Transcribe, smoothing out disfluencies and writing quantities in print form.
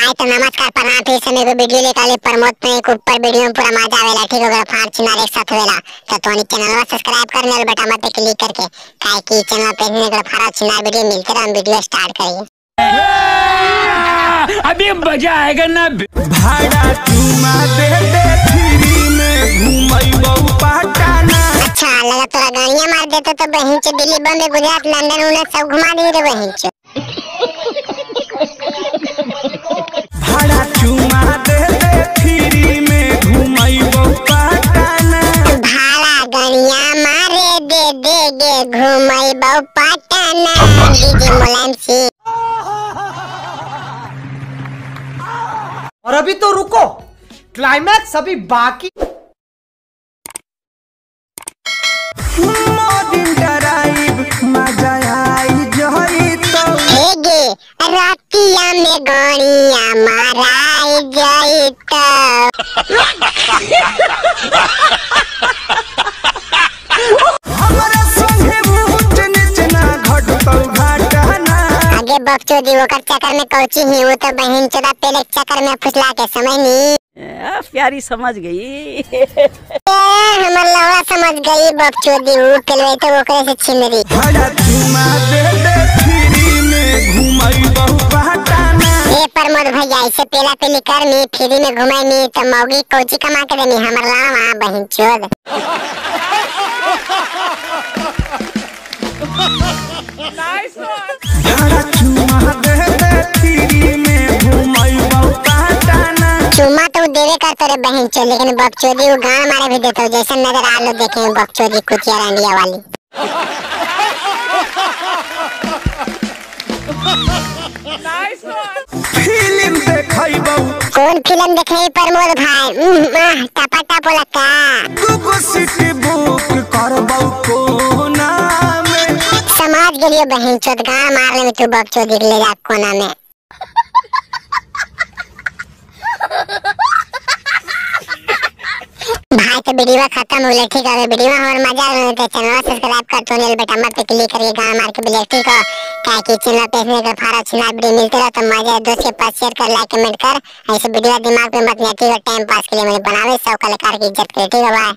भाई तो नमस्कार प्रणाम, फिर से मेरे वीडियो लेकर आले प्रमोद पे एक ऊपर वीडियो में पूरा मजा आवेला। ठीक हो गया, फाड़ चिनार एक साथ होवेला। तो तोनी चैनल सब्सक्राइब करने और बटन पे क्लिक करके काहे कि चैनल पे ने फाड़ चिनार वीडियो मिलते रहे। हम वीडियो स्टार्ट करिए। अभी मजा आएगा ना। भाड़ा चुमा दे दे फ्री में घुमैबौ पटना। अच्छा लगा तोरा गाड़ियां मार देते तो बहिन च दिल्ली बॉम्बे गुजरात लंदन उन्हें सब घुमा दी रे बहिन च। भाड़ा चुमा दे दे फ्री में घुमैबौ पटना। भाड़ा गाड़ियां मारे दे दे गे घुमैबौ पटना। डीजे मुलायम सिंह। और अभी तो रुको, क्लाइमैक्स अभी बाकी। मजा आई जई तो हे रातिया में गाड़िया माराई जई तो। हमरा संगे ऊंच नीच ना घटतौ घटना। आगे बकचोदी ओकर चक्कर में कौची ही वो तो बहन चोदा पहले चक्कर में फुसला के समझ नी। प्यारी समझ गई। हमर लौड़ा समझ गई बकचोदी वो पेलवे तो ओकरे से छिनरी। भाड़ा चुमा दे दे फ्री में घुमैबौ पटना। ए प्रमोद भैया ऐसे पेला पेली कर मी फ्री में घुमाई मी तो मौगी कौची कमा के देनी हमर लावा बहन चोद। भाड़ा चुमा दे दे फ्री में घुमैबौ पटना। चुमा तो देवे कर तोरे बहन चोद, लेकिन बकचोदी वो गान मारे भी देते हो जैसे नजर आलो देखे बकचोदी कुतिया रंडिया वाली। फिल्म देखैबौ। कौन फिल्म देखे प्रमोद भाई? टपा टप वाला का दुगो सीट बुक करबौ कोना में। समाज के लिए बहन चोद गान मारने में तू बकचोदी ले जा कोना में। भाई तो वीडियो खत्म हो गई। ठीक है वीडियो में और मजा आ रहा है तो चैनल सब्सक्राइब कर तो बेल बटन पे क्लिक करके गाना मार के बिल ठीक हो। काहे कि चैनल पे इसमें का फारा छिना वीडियो मिलते रहो तो मजा दोस्त के पास शेयर कर लाइक कमेंट कर। ऐसे वीडियो दिमाग पे मत नहीं, ठीक है टाइम पास के लिए मैंने बनावे सब कलाकार की इज्जत करे। ठीक है बाय।